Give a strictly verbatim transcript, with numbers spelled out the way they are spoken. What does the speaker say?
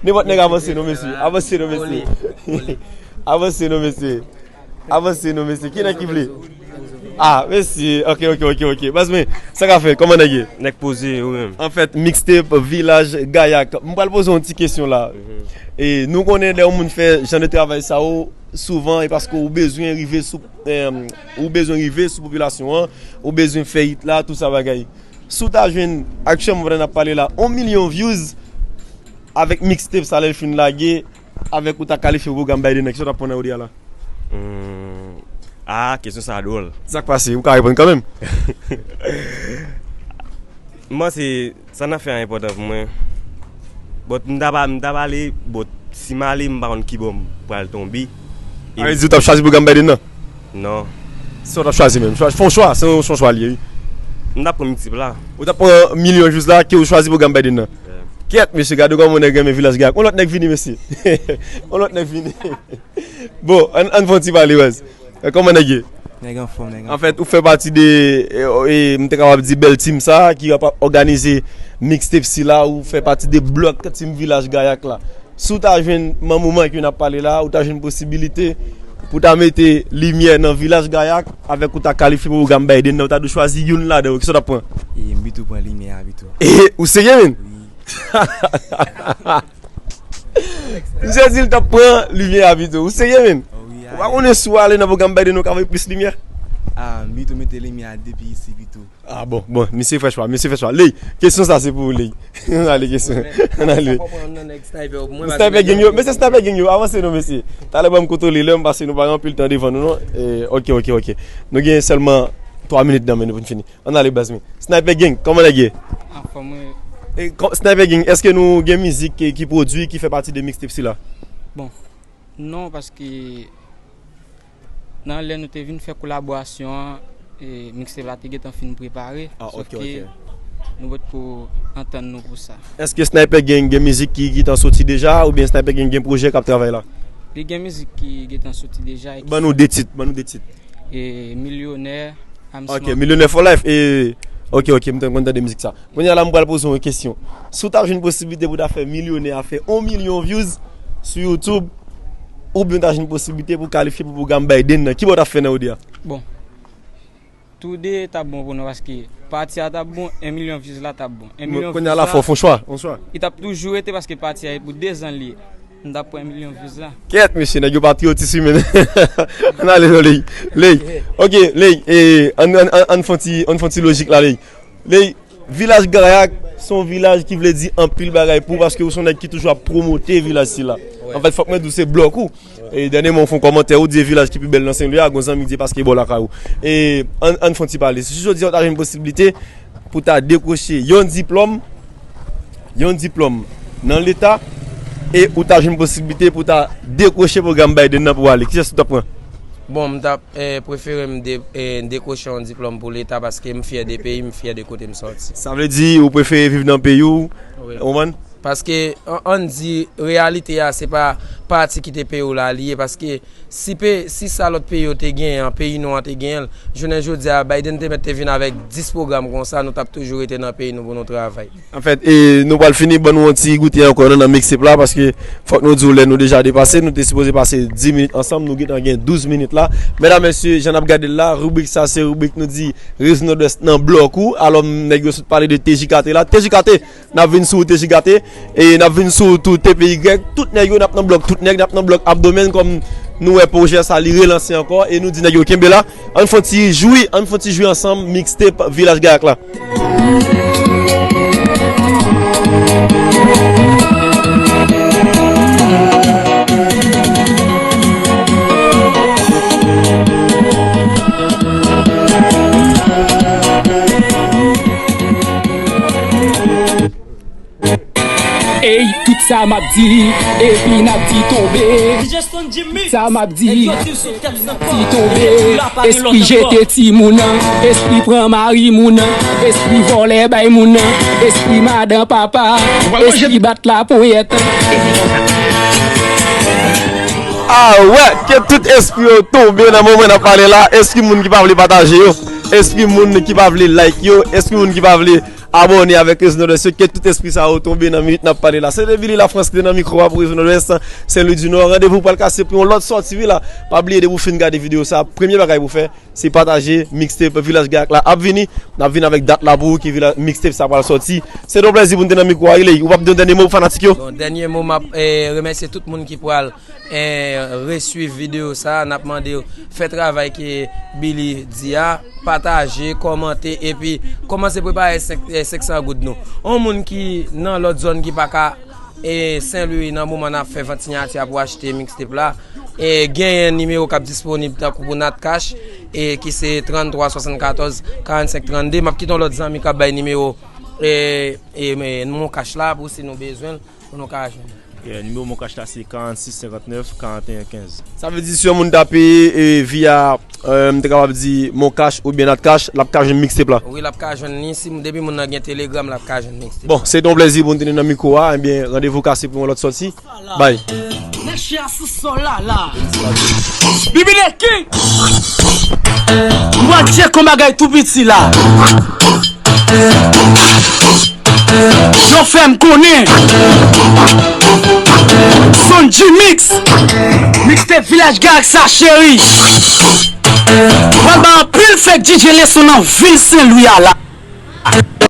Nenpòt nèg avanse non mesye. Avanse non mesye. Avanse non mesye. Avanse non mesye. Ki nèg ki vle? Ah, mesye. Ok, ok, ok, ok. Baz mwen, sa ka fè? Kòman nèg ye? Nèg poze, ou menm? Anfèt, mixtape Vilaj Gayak. M pral poze yon ti kesyon la. E nou konnen lè yon moun fè jan de travay sa yo, souvan e paske ou bezwen rive sou, eh, ou bezwen rive sou popilasyon an, ou bezwen fè hit la, tout sa bagay. Si w ta jwenn, aktyèlman pandan n ap pale la, yon milyon views avèk mixtape sa lè l fin lage, avèk ou ta kalifye pou pwogram Biden nan, kisa w t ap pran nan Odia la? Hmm. Ah, kesyon sa a dwòl. Sa k pase? Ou ka reponn kanmenm. M panse sa n ap fè a enpòtan pou mwen. But m ta pa, m ta pale, but si m ale, m pa konn ki bò m pral tonbe. E sa vle di ou t ap chwazi pwogram Biden nan? Non. Sa w t ap chwazi menm? Chwa-, fè yon chwa, se yon, se yon chwa li ye, wi. M t ap pran mixtape la. Ou t ap pran milyon views la, ke ou chwazi pwogram Biden nan? Yeah. Kèt, mesye, gade kòman nèg renmen Vilaj Gayak. On lòt nèg vini, mesye. On lòt nèg vini. Bon, ann, ann fè yon ti pale, baz. Eh, kòman nèg ye? Nèg anfòm, nèg anfòm. Anfèt, ou fè pati de, e, e, m te kapab di bèl team sa, ki ap òganize mixtape sila, ou fè pati de blòk team Vilaj Gayak la. Si w ta jwenn, nan moman ke n ap pale la, ou ta jwenn posibilite pou ta mete limyè nan Vilaj Gayak, avèk ou ta kalifye pou pwogram Biden nan, ou ta dwe chwazi youn ladan yo, kisa w t ap pran? E, m pito pran limyè a pito. E, ou serye, menn? Wi. Misye di l t ap pran limyè a pito. Ou serye, menn? Oh, wi. Ou pa konnen si w ale nan pwogram Biden, ou ka voye plis limyè? Ah, m pito mete limyè a depi isi pito. Ah, bon, bon, misye fè chwa, misye fè chwa. Ley, kesyon sa se pou ou, Ley. Ann ale kesyon. Ann ale. Sniper Gang yo, mesye Sniper Gang yo, avanse non, mesye. Talè ban m kontwole lè m, paske nou pa gen anpil tan devan nou, non. E, ok, ok, ok. Nou gen sèlman twa minit nan men nou pou n fini. Ann ale, baz mwen. Sniper Gang, kòman nèg ye? Anfòm, wi. E, kò-, Sniper Gang, èske nou gen mizik ki, ki pwodui, ki fè pati de mixtape sila? Bon, non, paske nan lè nou te vin fè kolaborasyon an, e, mixtape la te gentan fin prepare, ah, sòf ke nou potko antann nou pou sa. Èske Sniper Gang gen mizik ki, ki gentan soti deja, oubyen Sniper Gang gen pwojè k ap travay la? Li gen mizik ki gentan soti deja. Ban nou de tit, ban nou de tit. E, Milyonè, I'm Smart. Ok, Milyonè for life. E, ok, ok, m te konn tande mizik sa. Kounye a la, m pral poze w yon kesyon. Si w ta jwenn posiblite pou ta fè Milyonè a fè yon milyon views sou YouTube, oubyen w ta jwenn posiblite pou kalifye pou pwogram Biden nan, ki bò w t ap fè nan Odia? Bon, tou de t ap bon pou nou, paske pati a t ap bon, yon milyon views la t ap bon. Yon milyon views la, kounye a la, fò w fè yon chwa, yon chwa. Li t ap toujou rete, paske pati a, e pou de zan li ye. M t ap pran milyon views la. Kèt, mesye, nèg yo patriyotis, wi, men. Ann ale non, Ley. Ley. Ok, Ley, e, ann, ann, ann, ann fè yon ti, ann fè yon ti lojik la, Ley. Ley, Vilaj Gayak, se yon vilaj ki vle di anpil bagay pou ou, paske ou se yon nèg ki toujou ap pwomote vilaj sila. Anfèt, fòk mwen di w se blòk ou. E dènyèman, ou fè yon kòmantè, ou di e vilaj ki pi bèl nan Senlwi a, gon zanmi ki di e paske e bò lakay ou. E ann, ann fè yon ti pale. Si jodi a w ta jwenn posiblite pou ta dekwoche yon diplòm, yon diplòm nan leta, e ou ta jwenn posiblite pou ta dekwoche pwogram Biden nan pou w ale, kiyès ou t ap pran? Bon, m t ap, eh, prefere m de-, eh, dekwoche yon diplòm pou leta paske m fyè de peyi m, m fyè de kote m sòti. Sa vle di ou prefere viv nan peyi w, wi, ou konprann? Paske, an, ann di, reyalite a, se pa pati ki te peye w la li ye, paske si pe-, si sa lòt peyi yo te genyen an, peyi nou an te genyen l, jounen jodi a, Biden te mèt te vin avèk dis pwogram konsa, nou t ap toujou rete nan peyi nou pou nou travay. Anfèt, e, nou pral fini, ban nou yon ti goute ankò, non, nan mixtape la, paske fòk nou di w lè nou deja depase, nou te sipoze pase dis minit ansanm, nou gentan gen douz minit la. Medam, mesye, jan n ap gade l la, ribrik sa, se ribrik nou di, Rezo Nòdwès nan blòk ou, alò, nèg yo sot pale de T J K T la. T J K T, n ap vin sou ou, T J K T, e n ap vin sou ou tou, T P Y, tout nèg yo, n ap nan blòk, tout nèg, n ap nan blòk abdomèn, kòm nou wè pwojè sa, li relanse ankò, e nou di nèg yo kenbe la, ann fè yon ti jwi, ann fè yon ti jwi ansanm, mixtape Vilaj Gayak la. Ey, tout sa m ap di, epi n ap di tonbe. Tout sa m ap di, di tonbe. Espri jete timoun nan, espri pran mari moun nan, espri vòlè bay moun nan, espri madan papa, espri bat laponyèt. Ah wè, ke tout espri yo tonbe nan moman n ap pale la, espri moun ki pa vle pataje yo, espri moun ki pa vle like yo, espri moun ki pa vle Abòne avèk Rezo Nòdwès yo, ke tout espri sa yo tonbe nan minit n ap pale la. Se te Billy Lafrans ki te nan mikwo a pou Rezo Nòdwès, Sen Lwi di Nò. Randevou pral kase pou yon lòt sòti, wi la. Pa bliye depi w fin gade videyo sa, premye bagay pou fè, se pataje mixtape Vilaj Gak la ap vini. N ap vin avèk dat la pou ou ki vila-, mixtape sa pral sòti. Se te yon plèzi pou n te nan mikwo a, Iley. Ou p ap di yon dènye mo pou fanatik yo? Bon, dènye mo, m ap eh, remèsye tout moun ki pral eh, reswiv videyo sa a. N ap mande w fè travay ke Billy di a, pataje, kòmante, epi kòmanse prepare senk, eh, senk san goud nou. Yon moun ki nan lòt zòn ki pa ka, eh, Sen Lwi nan moman n ap fè vant siyati a pou achte mixtape la, eh, genyen nimewo k ap disponib tankou pou Natcash, eh, ki se tranntwa swasannkatòz karannsenk trannde. M ap kite yon lòt zanmi k ap bay nimewo, eh, eh, Moncash la pou si nou bezwen l, pou nou ka jwenn. Yeah, nimewo Moncash la se karannsis senkantnèf karanteyen kenz. Sa vle di si yon moun tape, eh, via, eh, m te kapab di Moncash oubyen Natcash, l ap ka jwenn mixtape la? Wi, l ap ka jwenn li si, depi moun nan gen Telegram, l ap ka jwenn mixtape. Bon, se te yon plèzi pou n te nan mikwo a. Ebyen, randevou kase pou yon lòt sòti. Bay. Nèg chè a sou sòl la, la. Bibi de King. M pral tcheke yon bagay tou piti la. Yo fè m konnen. Sonji Mix. Mixtape Vilaj Gak sa, cheri. Pral ba anpil fake D J leson nan vil Sen Lwi a la.